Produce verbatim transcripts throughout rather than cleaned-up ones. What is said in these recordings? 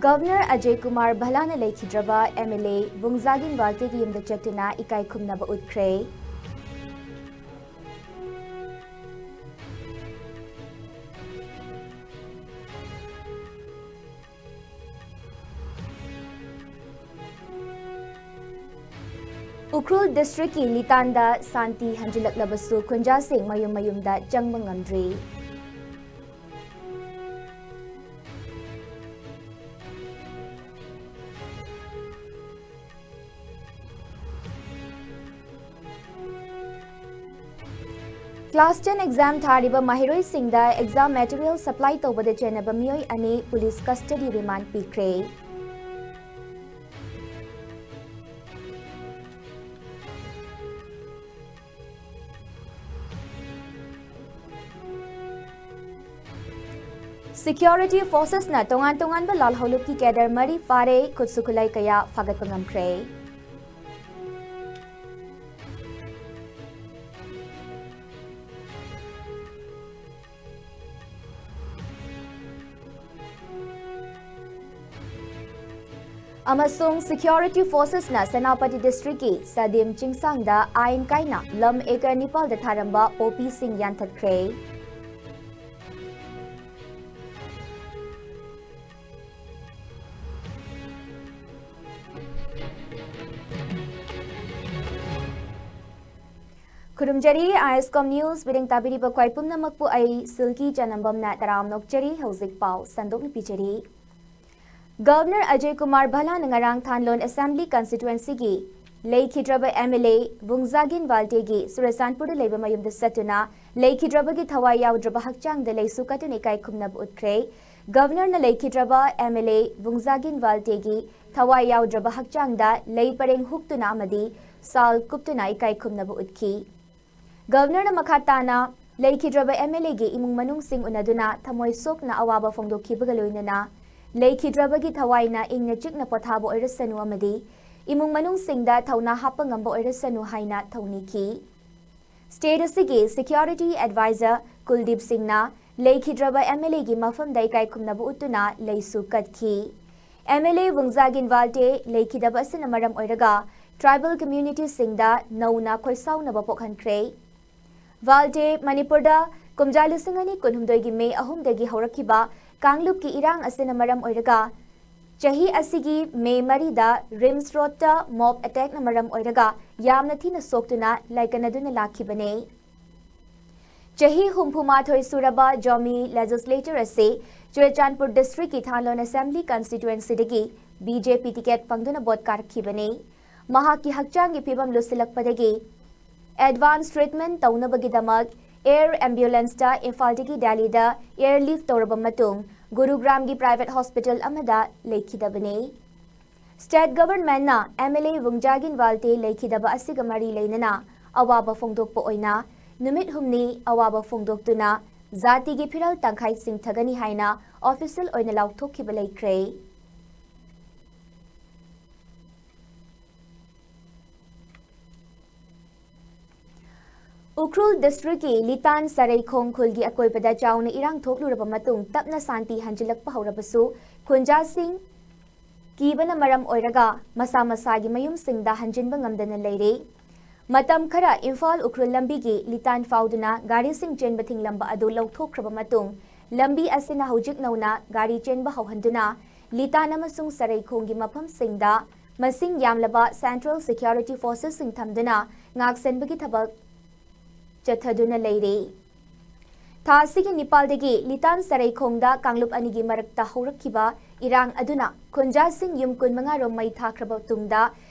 Governor Ajay Kumar ꯚꯜꯂꯥꯅ ꯂꯩꯈꯤꯗ꯭ꯔꯕ MLA Vungzagin ꯚꯥꯜꯇꯦꯒꯤ ꯌꯨꯝꯗ ꯆꯠꯇꯨꯅ ꯏꯀꯥꯏ ꯈꯨꯝꯅꯕ ꯎꯠꯈ꯭ꯔꯦ꯫ ꯎꯈ꯭ꯔꯨꯜ ꯗꯤꯁꯇ꯭ꯔꯤꯛꯀꯤ ꯅꯤꯇꯥꯟꯗ ꯁꯥꯟꯇꯤ ꯍꯟꯖꯤꯜꯂꯛꯂꯕꯁꯨ ꯈꯨꯟꯖꯥꯁꯤꯡ ꯃꯌꯨꯝ ꯃꯌꯨꯝꯗ ꯆꯪꯕ ꯉꯝꯗ꯭ꯔꯤ꯫ Class ten exam ꯊꯥꯔꯤꯕ ꯃꯍꯩꯔꯣꯏꯁꯤꯡꯗ exam material supply ꯇꯧꯕꯗ ꯆꯦꯟꯅꯕ ꯃꯤꯑꯣꯏ ꯑꯅꯤ police custody remand ꯄꯤꯈ꯭ꯔꯦ꯫ Security forcesꯅ ꯇꯣꯉꯥꯟ ꯇꯣꯉꯥꯟꯕ ꯂꯥꯜꯍꯧꯂꯨꯞꯀꯤ cadre ꯃꯔꯤ ꯐꯥꯔꯦ, ꯈꯨꯠꯁꯨ ꯈꯨꯠꯂꯥꯏ ꯀꯌꯥ ꯐꯥꯒꯠꯄ ꯉꯝꯈ꯭ꯔꯦ꯫ ꯑꯃꯁꯨꯡ security forcesꯅ ꯁꯦꯅꯥꯄꯇꯤ ꯗꯤꯁꯇ꯭ꯔꯤꯛꯀꯤ ꯁꯗꯤꯝ ꯆꯤꯡꯁꯥꯡꯗ ꯑꯥꯏꯟ ꯀꯥꯏꯅ ꯂꯝ acre ꯅꯤꯄꯥꯜꯗ ꯊꯥꯔꯝꯕ ꯄꯣꯄꯤꯁꯤꯡ ꯌꯥꯟꯊꯠꯈ꯭ꯔꯦ꯫ ꯈꯨꯔꯨꯝꯖꯔꯤ, ISCOM News ꯃꯤꯠꯌꯦꯡ ꯇꯥꯕꯤꯔꯤꯕ ꯈ꯭ꯋꯥꯏ ꯄꯨꯝꯅꯃꯛꯄꯨ ꯑꯩ ꯁꯤꯜꯀꯤ ꯆꯅꯝꯕꯝꯅ ꯇꯔꯥꯝꯅ ꯑꯣꯛꯆꯔꯤ꯫ ꯍꯧꯖꯤꯛ ꯄꯥꯎ ꯁꯟꯗꯣꯛꯅ ꯄꯤꯖꯔꯤ꯫ ꯒꯚꯔꯅꯔ ꯑꯖꯌ ꯀꯨꯃꯥꯔ ꯚꯜꯂꯥꯅ ꯉꯔꯥꯡ ꯊꯥꯟꯂꯣꯟ assembly constituencyꯒꯤ ꯂꯩꯈꯤꯗ꯭ꯔꯕ MLA ꯚꯨꯡꯖꯥꯒꯤꯟ ꯚꯥꯜꯇꯦꯒꯤ ꯆꯨꯔꯆꯥꯟꯄꯨꯔꯗ ꯂꯩꯕ ꯃꯌꯨꯝꯗ ꯆꯠꯇꯨꯅ ꯂꯩꯈꯤꯗ꯭ꯔꯕꯒꯤ ꯊꯋꯥꯏ ꯌꯥꯎꯗ꯭ꯔꯕ ꯍꯛꯆꯥꯡꯗ ꯂꯩꯁꯨ ꯀꯠꯇꯨꯅ ꯏꯀꯥꯏ ꯈꯨꯝꯅꯕ ꯎꯠꯈ꯭ꯔꯦ꯫ ꯒꯚꯔꯅꯔꯅ ꯂꯩꯈꯤꯗ꯭ꯔꯕ MLA ꯚꯨꯡꯖꯥꯒꯤꯟ ꯚꯥꯜꯇꯦꯒꯤ ꯊꯋꯥꯏ ꯌꯥꯎꯗ꯭ꯔꯕ ꯍꯛꯆꯥꯡꯗ ꯂꯩ ꯄꯔꯦꯡ ꯍꯨꯛꯇꯨꯅ ꯑꯃꯗꯤ ꯁꯥꯜ ꯀꯨꯞꯇꯨꯅ ꯏꯀꯥꯏ ꯈꯨꯝꯅꯕ ꯎꯠꯈꯤ꯫ ꯒꯚꯔꯅꯔꯅ ꯃꯈꯥ ꯇꯥꯅ ꯂꯩꯈꯤꯗ꯭ꯔꯕ MLAꯒꯤ ꯏꯃꯨꯡ ꯃꯅꯨꯡꯁꯤꯡ ꯎꯅꯗꯨꯅ ꯊꯃꯣꯏ ꯁꯣꯛꯅ ꯑꯋꯥꯕ ꯐꯣꯡꯗꯣꯛꯈꯤꯕꯒ ꯂꯣꯏꯅꯅ ꯂꯩꯈꯤꯗ꯭ꯔꯕꯒꯤ ꯊꯋꯥꯏꯅ ꯏꯪꯅ ꯆꯤꯛꯅ ꯄꯣꯊꯥꯕ ꯑꯣꯏꯔꯁꯅꯨ ꯑꯃꯗꯤ ꯏꯃꯨꯡ ꯃꯅꯨꯡꯁꯤꯡꯗ ꯊꯧꯅꯥ ꯍꯥꯞꯄ ꯉꯝꯕ ꯑꯣꯏꯔꯁꯅꯨ ꯍꯥꯏꯅ ꯊꯧꯅꯤꯈꯤ꯫ State ꯑꯁꯤꯒꯤ security advisor ꯀꯨꯜꯗꯤꯞ ꯁꯤꯡꯅ ꯂꯩꯈꯤꯗ꯭ꯔꯕ MLAꯒꯤ ꯃꯐꯝꯗ ꯏꯀꯥꯏ ꯈꯨꯝꯅꯕ ꯎꯠꯇꯨꯅ ꯂꯩꯁꯨ ꯀꯠꯈꯤ꯫ ꯑꯦꯝ ꯑꯦꯜ ꯑꯦ ꯋꯨꯡꯖꯥꯒꯤꯟ ꯋꯥꯜꯇꯦ ꯂꯩꯈꯤꯗꯕ ꯑꯁꯤꯅ ꯃꯔꯝ ꯑꯣꯏꯔꯒ tribal communityꯁꯤꯡꯗ ꯅꯧꯅ ꯈꯣꯏꯁꯥꯎꯅꯕ ꯄꯣꯛꯍꯟꯈ꯭ꯔꯦ꯫ ꯋꯥꯜꯇꯦ ꯃꯅꯤꯄꯨꯔꯗ ꯀꯨꯝꯖꯥ ꯂꯤꯁꯤꯡ ꯑꯅꯤ ꯀꯨꯟꯍꯨꯝꯗꯣꯏꯒꯤ ꯃꯦ ꯑꯍꯨꯝꯗꯒꯤ ꯍꯧꯔꯛꯈꯤꯕ ꯀꯥꯡꯂꯨꯞꯀꯤ ꯏꯔꯥꯡ ꯑꯁꯤꯅ ꯃꯔꯝ ꯑꯣꯏꯔꯒ ꯆꯍꯤ ꯑꯁꯤꯒꯤ ꯃꯦ ꯃꯔꯤꯗ ꯔꯤꯝꯁ ꯔꯣꯗꯇ mob attackꯅ ꯃꯔꯝ ꯑꯣꯏꯔꯒ ꯌꯥꯝꯅ ꯊꯤꯅ ꯁꯣꯛꯇꯨꯅ ꯂꯥꯏꯀꯠꯅꯗꯨꯅ ꯂꯥꯛꯈꯤꯕꯅꯤ꯫ ꯆꯍꯤ ꯍꯨꯝꯐꯨ ꯃꯥꯊꯣꯏ ꯁꯨꯔꯕ ꯖꯣꯃꯤ legislator ꯑꯁꯤ Churachandpur districtꯀꯤ ꯊꯥꯟꯂꯣꯟ assembly constituencyꯗꯒꯤ B J P ticket ꯐꯪꯗꯨꯅ vote ꯀꯥꯔꯛꯈꯤꯕꯅꯤ꯫ ꯃꯍꯥꯛꯀꯤ ꯍꯛꯆꯥꯡꯒꯤ ꯐꯤꯕꯝ ꯂꯨꯁꯤꯜꯂꯛꯄꯗꯒꯤ advance treatment ꯇꯧꯅꯕꯒꯤꯗꯃꯛ air ambulanceꯇ ꯏꯝꯐꯥꯜꯗꯒꯤ ꯗꯦꯜꯂꯤꯗ airlift ꯇꯧꯔꯕ ꯃꯇꯨꯡ ꯒꯨꯔꯨꯒ꯭ꯔꯥꯝꯒꯤ private hospital ꯑꯃꯗ ꯂꯩꯈꯤꯗꯕꯅꯤ꯫ State governmentꯅ M L A ꯋꯨꯡꯖꯥꯒꯤꯟ ꯋꯥꯜꯇꯦ ꯂꯩꯈꯤꯗꯕ ꯑꯁꯤꯒ ꯃꯔꯤ ꯂꯩꯅꯅ ꯑꯋꯥꯕ ꯐꯣꯡꯗꯣꯛꯄ ꯑꯣꯏꯅ ꯅꯨꯃꯤꯠ ꯍꯨꯝꯅꯤ ꯑꯋꯥꯕ ꯐꯣꯡꯗꯣꯛꯇꯨꯅ ꯖꯥꯇꯤꯒꯤ ꯐꯤꯔꯥꯜ ꯇꯪꯈꯥꯏ ꯆꯤꯡꯊꯒꯅꯤ ꯍꯥꯏꯅ official ꯑꯣꯏꯅ ꯂꯥꯎꯊꯣꯛꯈꯤꯕ ꯂꯩꯈ꯭ꯔꯦ꯫ ꯎꯈ꯭ꯔꯨꯜ districtꯀꯤ ꯂꯤꯇꯥꯟ ꯁꯔꯩꯈꯣꯡ ꯈꯨꯜꯒꯤ ꯑꯀꯣꯏꯕꯗ ꯆꯥꯎꯅ ꯏꯔꯥꯡ ꯊꯣꯛꯂꯨꯔꯕ ꯃꯇꯨꯡ ꯇꯞꯅ ꯁꯥꯟꯇꯤ ꯍꯟꯖꯤꯜꯂꯛꯄ ꯍꯧꯔꯕꯁꯨ ꯈꯨꯟꯖꯥꯁꯤꯡ ꯀꯤꯕꯅ ꯃꯔꯝ ꯑꯣꯏꯔꯒ ꯃꯁꯥ ꯃꯁꯥꯒꯤ ꯃꯌꯨꯝꯁꯤꯡꯗ ꯍꯟꯖꯤꯟꯕ ꯉꯝꯗꯅ ꯂꯩꯔꯦ꯫ ꯃꯇꯝ ꯈꯔ ꯏꯝꯐꯥꯜ ꯎꯈ꯭ꯔꯨꯜ ꯂꯝꯕꯤꯒꯤ ꯂꯤꯇꯥꯟ ꯐꯥꯎꯗꯨꯅ ꯒꯥꯔꯤꯁꯤꯡ ꯆꯦꯟꯕ ꯊꯤꯡꯂꯝꯕ ꯑꯗꯨ ꯂꯧꯊꯣꯛꯈ꯭ꯔꯕ ꯃꯇꯨꯡ ꯂꯝꯕꯤ ꯑꯁꯤꯅ ꯍꯧꯖꯤꯛ ꯅꯧꯅ ꯒꯥꯔꯤ ꯆꯦꯟꯕ ꯍꯧꯍꯟꯗꯨꯅ ꯂꯤꯇꯥꯟ ꯑꯃꯁꯨꯡ ꯁꯔꯩꯈꯣꯡꯒꯤ ꯃꯐꯝꯁꯤꯡꯗ ꯃꯁꯤꯡ ꯌꯥꯝꯂꯕ central security forcesꯁꯤꯡ ꯊꯝꯗꯨꯅ ꯉꯥꯛꯁꯦꯟꯕꯒꯤ ꯊꯕꯛ ꯆꯠꯊꯗꯨꯅ ꯂꯩꯔꯤ꯫ ꯊꯥ ꯑꯁꯤꯒꯤ ꯅꯤꯄꯥꯜꯗꯒꯤ ꯂꯤꯇꯥꯟ ꯁꯔꯩꯈꯣꯡꯗ ꯀꯥꯡꯂꯨꯞ ꯑꯅꯤꯒꯤ ꯃꯔꯛꯇ ꯍꯧꯔꯛꯈꯤꯕ ꯏꯔꯥꯡ ꯑꯗꯨꯅ ꯈꯨꯟꯖꯥꯁꯤꯡ ꯌꯨꯝ ꯀꯨꯟꯃꯉꯥ ꯔꯣꯝ ꯃꯩ ꯊꯥꯈ꯭ꯔꯕ ꯇꯨꯡꯗ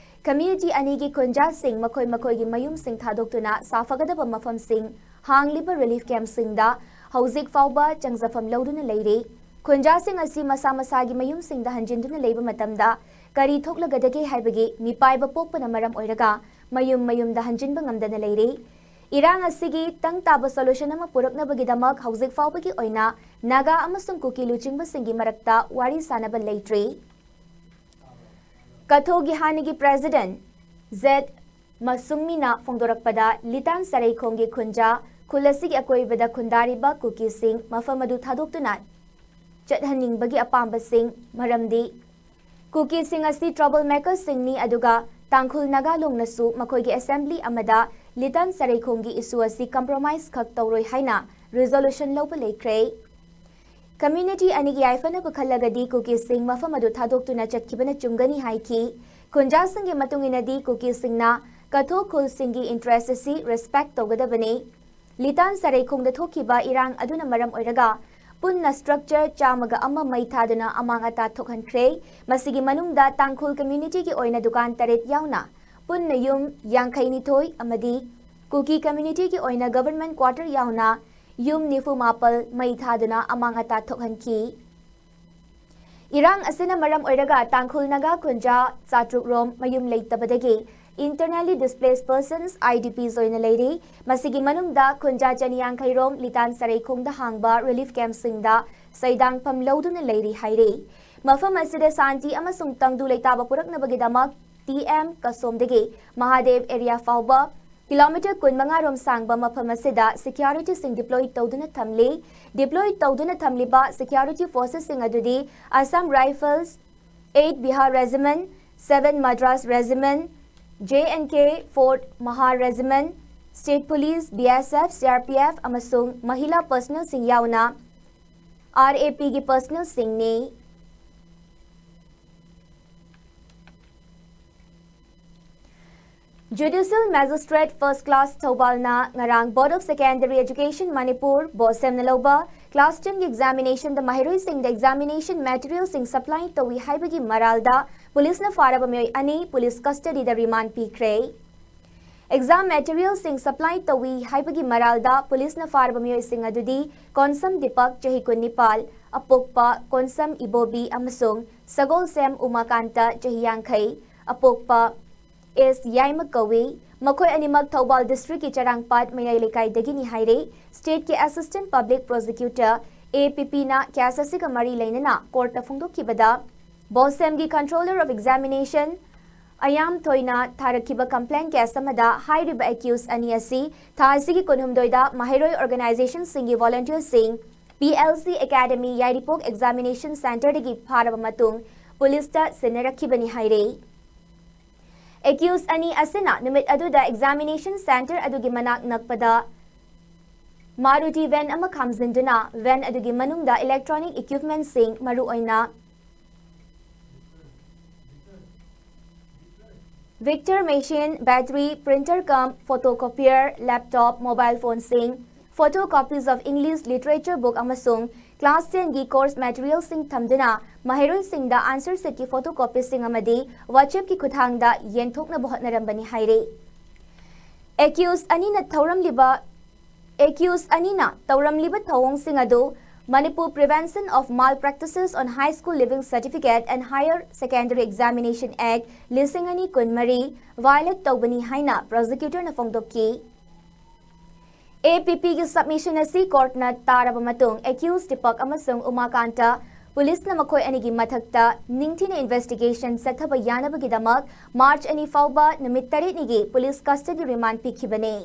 community ꯑꯅꯤꯒꯤ ꯈꯨꯟꯖꯥꯁꯤꯡ ꯃꯈꯣꯏ ꯃꯈꯣꯏꯒꯤ ꯃꯌꯨꯝꯁꯤꯡ ꯊꯥꯗꯣꯛꯇꯨꯅ ꯁꯥꯐꯒꯗꯕ ꯃꯐꯝꯁꯤꯡ ꯍꯥꯡꯂꯤꯕ relief campꯁꯤꯡꯗ ꯍꯧꯖꯤꯛ ꯐꯥꯎꯕ ꯆꯪꯖꯐꯝ ꯂꯧꯗꯨꯅ ꯂꯩꯔꯤ꯫ ꯈꯨꯟꯖꯥꯁꯤꯡ ꯑꯁꯤ ꯃꯁꯥ ꯃꯁꯥꯒꯤ ꯃꯌꯨꯝꯁꯤꯡꯗ ꯍꯟꯖꯤꯟꯗꯨꯅ ꯂꯩꯕ ꯃꯇꯝꯗ ꯀꯔꯤ ꯊꯣꯛꯂꯒꯗꯒꯦ ꯍꯥꯏꯕꯒꯤ ꯃꯤꯄꯥꯏꯕ ꯄꯣꯛꯄꯅ ꯃꯔꯝ ꯑꯣꯏꯔꯒ ꯃꯌꯨꯝ ꯃꯌꯨꯝꯗ ꯍꯟꯖꯤꯟꯕ ꯉꯝꯗꯅ ꯂꯩꯔꯤ꯫ ꯏꯔꯥꯡ ꯑꯁꯤꯒꯤ ꯇꯪ ꯇꯥꯕ solution ꯑꯃ ꯄꯨꯔꯛꯅꯕꯒꯤꯗꯃꯛ ꯍꯧꯖꯤꯛ ꯐꯥꯎꯕꯒꯤ ꯑꯣꯏꯅ ꯅꯥꯒꯥ ꯑꯃꯁꯨꯡ ꯀꯨꯀꯤ ꯂꯨꯆꯤꯡꯕꯁꯤꯡꯒꯤ ꯃꯔꯛꯇ ꯋꯥꯔꯤ ꯁꯥꯅꯕ ꯂꯩꯇ꯭ꯔꯤ꯫ ꯀꯊꯣꯒꯤ ꯍꯥꯟꯅꯒꯤ president ꯖꯦꯠ ꯃꯁꯨꯡꯃꯤꯅ ꯐꯣꯡꯗꯣꯔꯛꯄꯗ, ꯂꯤꯇꯥꯟ ꯁꯔꯩꯈꯣꯡꯒꯤ ꯈꯨꯟꯖꯥ ꯈꯨꯜ ꯑꯁꯤꯒꯤ ꯑꯀꯣꯏꯕꯗ ꯈꯨꯟꯗꯥꯔꯤꯕ ꯀꯨꯀꯤꯁꯤꯡ ꯃꯐꯝ ꯑꯗꯨ ꯊꯥꯗꯣꯛꯇꯨꯅ ꯆꯠꯍꯟꯅꯤꯡꯕꯒꯤ ꯑꯄꯥꯝꯕꯁꯤꯡ, ꯃꯔꯝꯗꯤ ꯀꯨꯀꯤꯁꯤꯡ ꯑꯁꯤ trouble makersꯁꯤꯡꯅꯤ, ꯑꯗꯨꯒ ꯇꯥꯡꯈꯨꯜ ꯅꯥꯒꯥ ꯂꯣꯡꯅꯁꯨ ꯃꯈꯣꯏꯒꯤ assembly ꯑꯃꯗ ꯂꯤꯇꯥꯟ ꯁꯔꯩꯈꯣꯡꯒꯤ issue ꯑꯁꯤ compromise ꯈꯛ ꯇꯧꯔꯣꯏ ꯍꯥꯏꯅ resolution ꯂꯧꯕ ꯂꯩꯈ꯭ꯔꯦ꯫ Community ꯑꯅꯤꯒꯤ ꯌꯥꯏꯐꯅꯕ ꯈꯜꯂꯒꯗꯤ ꯀꯨꯀꯤꯁꯤꯡ ꯃꯐꯝ ꯑꯗꯨ ꯊꯥꯗꯣꯛꯇꯨꯅ ꯆꯠꯈꯤꯕꯅ ꯆꯨꯝꯒꯅꯤ ꯍꯥꯏꯈꯤ꯫ ꯈꯨꯟꯖꯥꯁꯤꯡꯒꯤ ꯃꯇꯨꯡ ꯏꯟꯅꯗꯤ ꯀꯨꯀꯤꯁꯤꯡꯅ ꯀꯊꯣ ꯈꯨꯜꯁꯤꯡꯒꯤ interest ꯑꯁꯤ respect ꯇꯧꯒꯗꯕꯅꯤ꯫ ꯂꯤꯇꯥꯟ ꯁꯔꯩꯈꯣꯡꯗ ꯊꯣꯛꯈꯤꯕ ꯏꯔꯥꯡ ꯑꯗꯨꯅ ꯃꯔꯝ ꯑꯣꯏꯔꯒ ꯄꯨꯟꯅ structure ꯆꯥꯝꯃꯒ ꯑꯃ ꯃꯩ ꯊꯥꯗꯨꯅ ꯑꯃꯥꯡ ꯑꯇꯥ ꯊꯣꯛꯍꯟꯈ꯭ꯔꯦ꯫ ꯃꯁꯤꯒꯤ ꯃꯅꯨꯡꯗ ꯇꯥꯡꯈꯨꯜ communityꯒꯤ ꯑꯣꯏꯅ ꯗꯨꯀꯥꯟ ꯇꯔꯦꯠ ꯌꯥꯎꯅ ꯄꯨꯟꯅ ꯌꯨꯝ ꯌꯥꯡꯈꯩ ꯅꯤꯊꯣꯏ ꯑꯃꯗꯤ ꯀꯨꯀꯤ communityꯒꯤ ꯑꯣꯏꯅ government quarter ꯌꯥꯎꯅ ꯌꯨꯝ ꯅꯤꯐꯨ ꯃꯥꯄꯜ ꯃꯩ ꯊꯥꯗꯨꯅ ꯑꯃꯥꯡ ꯑꯇꯥ ꯊꯣꯛꯍꯟꯈꯤ꯫ ꯏꯔꯥꯡ ꯑꯁꯤꯅ ꯃꯔꯝ ꯑꯣꯏꯔꯒ ꯇꯥꯡꯈꯨꯜ ꯅꯥꯒꯥ ꯈꯨꯟꯖꯥ ꯆꯥꯇ꯭ꯔꯨꯛ ꯔꯣꯝ ꯃꯌꯨꯝ ꯂꯩꯇꯕꯗꯒꯤ internally displaced persons, IDPs, ꯑꯣꯏꯅ ꯂꯩꯔꯤ꯫ ꯃꯁꯤꯒꯤ ꯃꯅꯨꯡꯗ ꯈꯨꯟꯖꯥ ꯆꯅꯤꯌꯥꯡꯈꯩ ꯔꯣꯝ ꯂꯤꯇꯥꯟ ꯁꯔꯩꯈꯣꯡꯗ ꯍꯥꯡꯕ relief campꯁꯤꯡꯗ ꯁꯩꯗꯥꯡꯐꯝ ꯂꯧꯗꯨꯅ ꯂꯩꯔꯤ ꯍꯥꯏꯔꯤ꯫ ꯃꯐꯝ ꯑꯁꯤꯗ ꯁꯥꯟꯇꯤ ꯑꯃꯁꯨꯡ ꯇꯪꯗꯨ ꯂꯩꯇꯥꯕ ꯄꯨꯔꯛꯅꯕꯒꯤꯗꯃꯛ ꯇꯤ ꯑꯦꯝ ꯀꯁꯣꯝꯗꯒꯤ ꯃꯍꯥꯗꯦꯕ area ꯐꯥꯎꯕ kilometre ꯀꯨꯟꯃꯉꯥ ꯔꯣꯝ ꯁꯥꯡꯕ ꯃꯐꯝ ꯑꯁꯤꯗ securityꯁꯤꯡ deploy ꯇꯧꯗꯨꯅ ꯊꯝꯂꯤ꯫ Deploy ꯇꯧꯗꯨꯅ ꯊꯝꯂꯤꯕ security forcesꯁꯤꯡ ꯑꯗꯨꯗꯤ Assam Rifles, eight Bihar Regiment, seven Madras Regiment, J and K, fourth Mahar Regiment, State Police, BSF, CRPF ꯑꯃꯁꯨꯡ ꯃꯍꯤꯂꯥ personnelꯁꯤꯡ ꯌꯥꯎꯅ RAPꯒꯤ personnelꯁꯤꯡꯅꯤ꯫ Judicial Magistrate First Class ꯊꯧꯕꯥꯜꯅ ꯉꯔꯥꯡ Board of Secondary Education Manipur, BOSEMꯅ ꯂꯧꯕ class tenꯒꯤ examinationꯗ ꯃꯍꯩꯔꯣꯏꯁꯤꯡꯗ examination materialꯁꯤꯡ supply ꯇꯧꯏ ꯍꯥꯏꯕꯒꯤ ꯃꯔꯥꯜꯗ ꯄꯨꯂꯤꯁꯅ ꯐꯥꯔꯕ ꯃꯤꯑꯣꯏ ꯑꯅꯤ ꯄꯨꯂꯤꯁ custodyꯗ remand ꯄꯤꯈ꯭ꯔꯦ꯫ Exam materialꯁꯤꯡ supply ꯇꯧꯏ ꯍꯥꯏꯕꯒꯤ ꯃꯔꯥꯜꯗ ꯄꯨꯂꯤꯁꯅ ꯐꯥꯔꯕ ꯃꯤꯑꯣꯏꯁꯤꯡ ꯑꯗꯨꯗꯤ ꯀꯣꯟꯁꯝ ꯗꯤꯄꯛ, ꯆꯍꯤ ꯀꯨꯟꯅꯤꯄꯥꯜ, ꯑꯄꯣꯛꯄ ꯀꯣꯟꯁꯝ ꯏꯕꯣꯕꯤ ꯑꯃꯁꯨꯡ ꯁꯒꯣꯜꯁꯦꯝ ꯎꯃꯥꯀꯥꯟꯇ, ꯆꯍꯤ ꯌꯥꯡꯈꯩ, ꯑꯄꯣꯛꯄ ꯑꯦꯁ ꯌꯥꯏꯃ ꯀꯧꯏ꯫ ꯃꯈꯣꯏ ꯑꯅꯤꯃꯛ ꯊꯧꯕꯥꯜ districtꯀꯤ ꯆꯔꯥꯡꯄꯥꯠ ꯃꯌꯥꯏ ꯂꯩꯀꯥꯏꯗꯒꯤꯅꯤ ꯍꯥꯏꯔꯦ꯫ Stateꯀꯤ Assistant Public Prosecutor, APPꯅ case ꯑꯁꯤꯒ ꯃꯔꯤ ꯂꯩꯅꯅ courtꯇ ꯐꯣꯡꯗꯣꯛꯈꯤꯕꯗ, BOSEMꯒꯤ Controller of Examination ꯑꯌꯥꯝ ꯊꯣꯏꯅ ꯊꯥꯔꯛꯈꯤꯕ complaint case ꯑꯃꯗ ꯍꯥꯏꯔꯤꯕ accused ꯑꯅꯤ ꯑꯁꯤ ꯊꯥ ꯑꯁꯤꯒꯤ ꯀꯨꯟꯍꯨꯝꯗꯣꯏꯗ ꯃꯍꯩꯔꯣꯏ organizationꯁꯤꯡꯒꯤ volunteerꯁꯤꯡ PLC Academy ꯌꯥꯏꯔꯤꯄꯣꯛ examination centreꯗꯒꯤ ꯐꯥꯔꯕ ꯃꯇꯨꯡ ꯄꯨꯂꯤꯁꯇ ꯁꯤꯟꯅꯔꯛꯈꯤꯕꯅꯤ ꯍꯥꯏꯔꯤ꯫ Accused ꯑꯅꯤ ꯑꯁꯤꯅ ꯅꯨꯃꯤꯠ ꯑꯗꯨꯗ examination centre ꯑꯗꯨꯒꯤ ꯃꯅꯥꯛ ꯅꯛꯄꯗ Maruti van ꯑꯃ ꯈꯥꯝꯖꯤꯟꯗꯨꯅ van ꯑꯗꯨꯒꯤ ꯃꯅꯨꯡꯗ electronic equipmentꯁꯤꯡ, ꯃꯔꯨꯑꯣꯏꯅ Victor machine, battery, printer cum photocopier, laptop, mobile phoneꯁꯤꯡ, photocopies of English literature book ꯑꯃꯁꯨꯡ class tenꯒꯤ course materialꯁꯤꯡ ꯊꯝꯗꯨꯅ ꯃꯍꯩꯔꯣꯏꯁꯤꯡꯗ answer sheetꯀꯤ photocopiesꯁꯤꯡ ꯑꯃꯗꯤ WhatsAppꯀꯤ ꯈꯨꯠꯊꯥꯡꯗ ꯌꯦꯟꯊꯣꯛꯅꯕ ꯍꯣꯠꯅꯔꯝꯕꯅꯤ ꯍꯥꯏꯔꯤ꯫ Accused ꯑꯅꯤꯅ ꯊꯧꯔꯝꯂꯤꯕ Accused ꯑꯅꯤꯅ ꯇꯧꯔꯝꯂꯤꯕ ꯊꯧꯑꯣꯡꯁꯤꯡ ꯑꯗꯨ Manipur Prevention of Malpractices on High School Leaving Certificate and Higher Secondary Examination Act ꯂꯤꯁꯤꯡ ꯑꯅꯤ ꯀꯨꯟꯃꯔꯤ violate ꯇꯧꯕꯅꯤ ꯍꯥꯏꯅ prosecutorꯅ ꯐꯣꯡꯗꯣꯛꯈꯤ꯫ APPꯒꯤ submission ꯑꯁꯤ courtꯅ ꯇꯥꯔꯕ ꯃꯇꯨꯡ accused ꯗꯤꯄꯛ ꯑꯃꯁꯨꯡ ꯎꯃꯥꯀꯥꯟꯇ ꯄꯨꯂꯤꯁꯅ ꯃꯈꯣꯏ ꯑꯅꯤꯒꯤ ꯃꯊꯛꯇ ꯅꯤꯡꯊꯤꯅ investigation ꯆꯠꯊꯕ ꯌꯥꯅꯕꯒꯤꯗꯃꯛ March ꯑꯅꯤ ꯐꯥꯎꯕ ꯅꯨꯃꯤꯠ ꯇꯔꯦꯠꯅꯤꯒꯤ police custody remand ꯄꯤꯈꯤꯕꯅꯤ꯫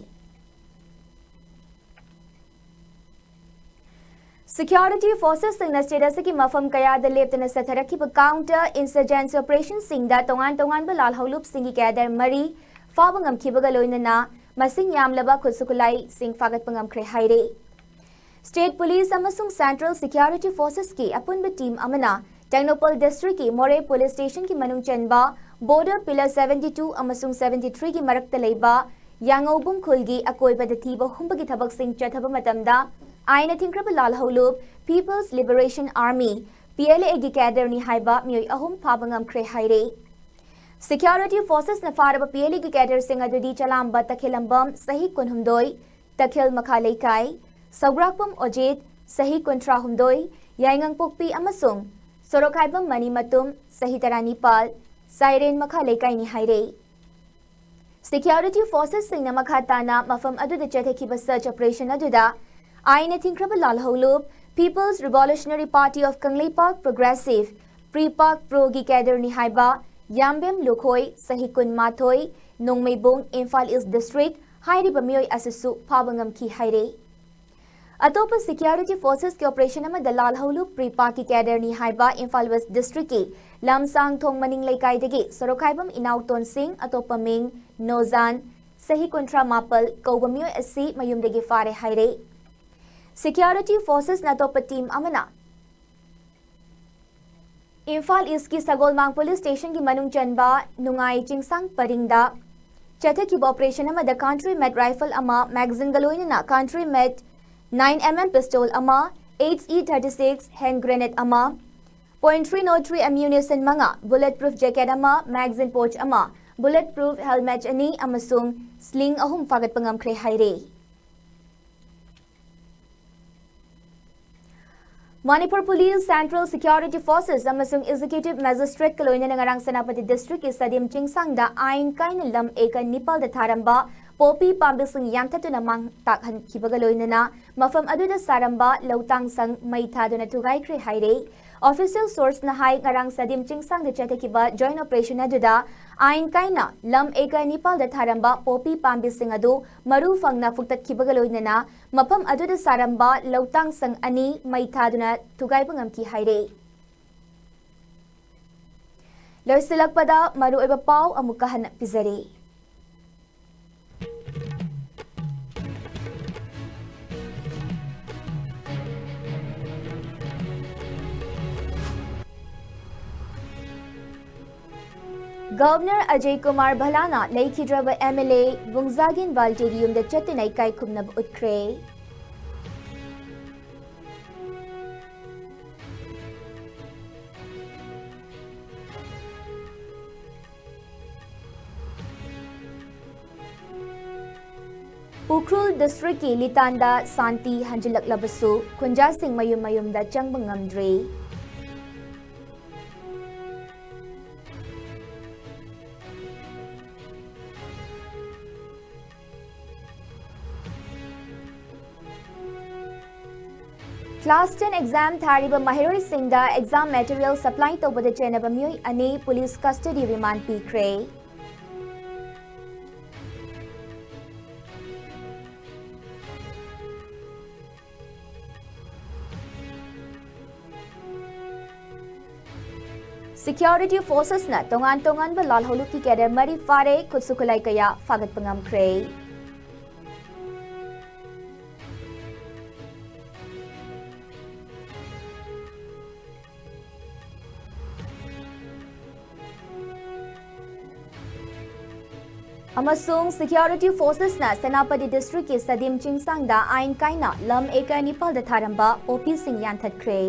Security forcesꯁꯤꯡꯅ state ꯑꯁꯤꯒꯤ ꯃꯐꯝ ꯀꯌꯥꯗ ꯂꯦꯞꯇꯅ ꯆꯠꯊꯔꯛꯈꯤꯕ counter insurgency operationꯁꯤꯡꯗ ꯇꯣꯉꯥꯟ ꯇꯣꯉꯥꯟꯕ ꯂꯥꯜꯍꯧꯂꯨꯞꯁꯤꯡꯒꯤ cadre ꯃꯔꯤ ꯐꯥꯕ ꯉꯝꯈꯤꯕꯒ ꯂꯣꯏꯅꯅ ꯃꯁꯤꯡ ꯌꯥꯝꯂꯕ ꯈꯨꯠꯁꯨ ꯈꯨꯠꯂꯥꯏꯁꯤꯡ ꯐꯥꯒꯠꯄ ꯉꯝꯈ꯭ꯔꯦ ꯍꯥꯏꯔꯤ꯫ State Police ꯑꯃꯁꯨꯡ Central Security Forcesꯀꯤ ꯑꯄꯨꯟꯕ team ꯑꯃꯅ ꯇꯦꯡꯅꯧꯄꯜ districtꯀꯤ ꯃꯣꯔꯦ police stationꯒꯤ ꯃꯅꯨꯡ ꯆꯟꯕ border pillar seventy two ꯑꯃꯁꯨꯡ seventy threeꯒꯤ ꯃꯔꯛꯇ ꯂꯩꯕ ꯌꯥꯉꯧꯕꯨꯡ ꯈꯨꯜꯒꯤ ꯑꯀꯣꯏꯕꯗ ꯊꯤꯕ ꯍꯨꯝꯕꯒꯤ ꯊꯕꯛꯁꯤꯡ ꯆꯠꯊꯕ ꯃꯇꯝꯗ ꯑꯥꯏꯟꯅ ꯊꯤꯡꯈ꯭ꯔꯕ ꯂꯥꯜꯍꯧꯂꯨꯞ People's Liberation Army, PLAꯒꯤ cadreꯅꯤ ꯍꯥꯏꯕ ꯃꯤꯑꯣꯏ ꯑꯍꯨꯝ ꯐꯥꯕ ꯉꯝꯈ꯭ꯔꯦ ꯍꯥꯏꯔꯦ꯫ Security forcesꯅ ꯐꯥꯔꯕ PLAꯒꯤ cadreꯁꯤꯡ ꯑꯗꯨꯗꯤ ꯆꯂꯥꯝꯕ ꯇꯈꯦꯂꯝꯕꯝ, ꯆꯍꯤ ꯀꯨꯟꯍꯨꯝꯗꯣꯏ, ꯇꯈꯦꯜ ꯃꯈꯥ ꯂꯩꯀꯥꯏ, ꯁꯧꯒ꯭ꯔꯥꯛꯄꯝ ꯑꯣꯖꯤꯠ, ꯆꯍꯤ ꯀꯨꯟꯊ꯭ꯔꯥꯍꯨꯝꯗꯣꯏ, ꯌꯥꯏꯉꯪꯄꯣꯛꯄꯤ ꯑꯃꯁꯨꯡ ꯁꯣꯔꯣꯛꯈꯥꯏꯕꯝ ꯃꯅꯤꯃꯇꯨꯝ, ꯆꯍꯤ ꯇꯔꯥꯅꯤꯄꯥꯜ, ꯆꯥꯏꯔꯦꯟ ꯃꯈꯥ ꯂꯩꯀꯥꯏꯅꯤ ꯍꯥꯏꯔꯦ꯫ Security forcesꯁꯤꯡꯅ ꯃꯈꯥ ꯇꯥꯅ ꯃꯐꯝ ꯑꯗꯨꯗ ꯆꯠꯊꯈꯤꯕ search operation ꯑꯗꯨꯗ ꯑꯥꯏꯟꯅ ꯊꯤꯡꯈ꯭ꯔꯕ ꯂꯥꯜꯍꯧꯂꯨꯞ People's Revolutionary Party of Kangleipak Progressive, PREPAK Proꯒꯤ cadreꯅꯤ ꯍꯥꯏꯕ ꯌꯥꯝꯕꯦꯝ ꯂꯨꯈꯣꯏ, ꯆꯍꯤ ꯀꯨꯟꯃꯥꯊꯣꯏ, ꯅꯣꯡꯃꯩꯕꯨꯡ, ꯏꯝꯐꯥꯜ East District, ꯍꯥꯏꯔꯤꯕ ꯃꯤꯑꯣꯏ ꯑꯁꯤꯁꯨ ꯐꯥꯕ ꯉꯝꯈꯤ ꯍꯥꯏꯔꯦ꯫ ꯑꯇꯣꯞꯄ security forcesꯀꯤ operation ꯑꯃꯗ ꯂꯥꯜꯍꯧꯂꯨꯞ PREPAKꯀꯤ cadreꯅꯤ ꯍꯥꯏꯕ ꯏꯝꯐꯥꯜ West Districtꯀꯤ ꯂꯝꯁꯥꯡ ꯊꯣꯡ ꯃꯅꯤꯡ ꯂꯩꯀꯥꯏꯗꯒꯤ ꯁꯣꯔꯣꯛꯈꯥꯏꯕꯝ ꯏꯅꯥꯎꯇꯣꯟ ꯁꯤꯡ, ꯑꯇꯣꯞꯄ ꯃꯤꯡ ꯅꯣꯖꯥꯟ, ꯆꯍꯤ ꯀꯨꯟꯊ꯭ꯔꯥ ꯃꯥꯄꯜ ꯀꯧꯕ ꯃꯤꯑꯣꯏ ꯑꯁꯤ ꯃꯌꯨꯝꯗꯒꯤ ꯐꯥꯔꯦ ꯍꯥꯏꯔꯦ꯫ Security forces ꯅ ꯑꯇꯣꯞꯄ team ꯑꯃꯅ ꯏꯝꯐꯥꯜ ꯏꯁꯀꯤ ꯁꯒꯣꯜꯃꯥꯡ police station ꯒꯤ ꯃꯅꯨꯡ ꯆꯟꯕ ꯅꯨꯡꯉꯥꯏ ꯆꯤꯡꯁꯥꯡ ꯄꯔꯤꯡꯗ ꯆꯠꯊꯈꯤꯕ operation ꯑꯃꯗ country made rifle ꯑꯃ, magazine ꯒ ꯂꯣꯏꯅꯅ country made nine M M pistol ꯑꯃ, H E thirty six hand grenade ꯑꯃ, point three zero three ammunition ꯃꯉꯥ, bullet proof jacket ꯑꯃ, magazine pouch ꯑꯃ, bullet proof helmet ꯑꯅꯤ ꯑꯃꯁꯨꯡ sling ꯑꯍꯨꯝ ꯐꯥꯒꯠꯄ ꯉꯝꯈ꯭ꯔꯦ ꯍꯥꯏꯔꯦ꯫ Manipur police, central security forces ꯑꯃꯁꯨꯡ executive magistrate ꯀ ꯂꯣꯏꯅꯅ ꯉꯔꯥꯡ ꯁꯦꯅꯥꯄꯇꯤ district ꯀꯤ ꯁꯗꯤꯝ ꯆꯤꯡꯁꯥꯡꯗ ꯑꯥꯏꯟ ꯀꯥꯏꯅ ꯂꯝ acre ꯅꯤꯄꯥꯜꯗ ꯊꯥꯔꯝꯕ poppy ꯄꯥꯝꯕꯤꯁꯤꯡ ꯌꯥꯟꯊꯠꯇꯨꯅ ꯃꯥꯡ ꯇꯥꯛꯍꯟꯈꯤꯕꯒ ꯂꯣꯏꯅꯅ ꯃꯐꯝ ꯑꯗꯨꯗ ꯁꯥꯔꯝꯕ ꯂꯧꯇꯥꯡ ꯁꯪ ꯃꯩ ꯊꯥꯗꯨꯅ ꯊꯨꯒꯥꯏꯈ꯭ꯔꯦ ꯍꯥꯏꯔꯦ꯫ Official source ꯅ ꯍꯥꯏ, ꯉꯔꯥꯡ ꯁꯗꯤꯝ ꯆꯤꯡꯁꯥꯡꯗ ꯆꯠꯊꯈꯤꯕ joint operation ꯑꯗꯨꯗ ꯑꯥꯏꯟ ꯀꯥꯏꯅ ꯂꯝ acre ꯅꯤꯄꯥꯜꯗ ꯊꯥꯔꯝꯕ poppy ꯄꯥꯝꯕꯤꯁꯤꯡ ꯑꯗꯨ ꯃꯔꯨ ꯐꯪꯅ ꯐꯨꯛꯇꯠꯈꯤꯕꯒ ꯂꯣꯏꯅꯅ ꯃꯐꯝ ꯑꯗꯨꯗ ꯁꯥꯔꯝꯕ ꯂꯧꯇꯥꯡ ꯁꯪ ꯑꯅꯤ ꯃꯩ ꯊꯥꯗꯨꯅ ꯊꯨꯒꯥꯏꯕ ꯉꯝꯈꯤ ꯍꯥꯏꯔꯦ꯫ ꯂꯣꯏꯁꯤꯜꯂꯛꯄꯗ ꯃꯔꯨꯑꯣꯏꯕ ꯄꯥꯎ ꯑꯃꯨꯛꯀ ꯍꯟꯅ ꯄꯤꯖꯔꯤ꯫ Governor ꯑꯖꯌ ꯀꯨꯃꯥꯔ ꯚꯜꯂꯥꯅ ꯂꯩꯈꯤꯗ꯭ꯔꯕ M L A ꯕꯨꯡꯖꯥꯒꯤꯟ ꯕꯥꯜꯇꯦꯒꯤ ꯌꯨꯝꯗ ꯆꯠꯇꯨꯅ ꯏꯀꯥꯏ ꯈꯨꯝꯅꯕ ꯎꯠꯈ꯭ꯔꯦ꯫ ꯎꯈ꯭ꯔꯨꯜ district ꯀꯤ ꯂꯤꯇꯥꯟꯗ ꯁꯥꯟꯇꯤ ꯍꯟꯖꯤꯜꯂꯛꯂꯕꯁꯨ ꯈꯨꯟꯖꯥꯁꯤꯡ ꯃꯌꯨꯝ ꯃꯌꯨꯝꯗ ꯆꯪꯕ ꯉꯝꯗ꯭ꯔꯤ꯫ Class ten exam ꯊꯥꯔꯤꯕ ꯃꯍꯩꯔꯣꯏꯁꯤꯡꯗ exam material supply ꯇꯧꯕꯗ ꯆꯦꯟꯅꯕ ꯃꯤꯑꯣꯏ ꯑꯅꯤ police custody remand ꯄꯤꯈ꯭ꯔꯦ꯫ Security Forcesꯅ ꯇꯣꯉꯥꯟ ꯇꯣꯉꯥꯟꯕ ꯂꯥꯜꯍꯧꯂꯨꯞꯀꯤ cadre ꯃꯔꯤ ꯐꯥꯔꯦ, ꯈꯨꯠꯁꯨ ꯈꯨꯠꯂꯥꯏ ꯀꯌꯥ ꯐꯥꯒꯠꯄ ꯉꯝꯈ꯭ꯔꯦ꯫ ꯑꯃꯁꯨꯡ Security Forcesꯅ ꯁꯦꯅꯥꯄꯇꯤ districtꯀꯤ ꯁꯗꯤꯝ ꯆꯤꯡꯁꯥꯡꯗ ꯑꯥꯏꯟ ꯀꯥꯏꯅ ꯂꯝ acre ꯅꯤꯄꯥꯜꯗ ꯊꯥꯔꯝꯕ ꯄꯣꯄꯤꯁꯤꯡ ꯌꯥꯟꯊꯠꯈ꯭ꯔꯦ꯫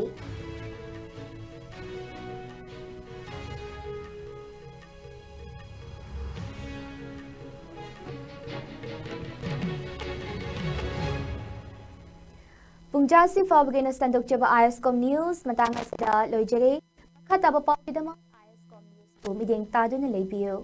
ꯄꯨꯡꯖꯥꯁꯤ ꯐꯥꯎꯕꯒꯤ ꯑꯣꯏꯅ ꯁꯟꯗꯣꯛꯆꯕ ISCOM News ꯃꯇꯥꯡ ꯑꯁꯤꯗ ꯂꯣꯏꯖꯔꯦ꯫ ꯃꯈꯥ ꯇꯥꯕ ꯄꯥꯎꯒꯤꯗꯃꯛ ISCOM Newsꯄꯨ ꯃꯤꯠꯌꯦꯡ ꯇꯥꯗꯨꯅ ꯂꯩꯕꯤꯌꯨ꯫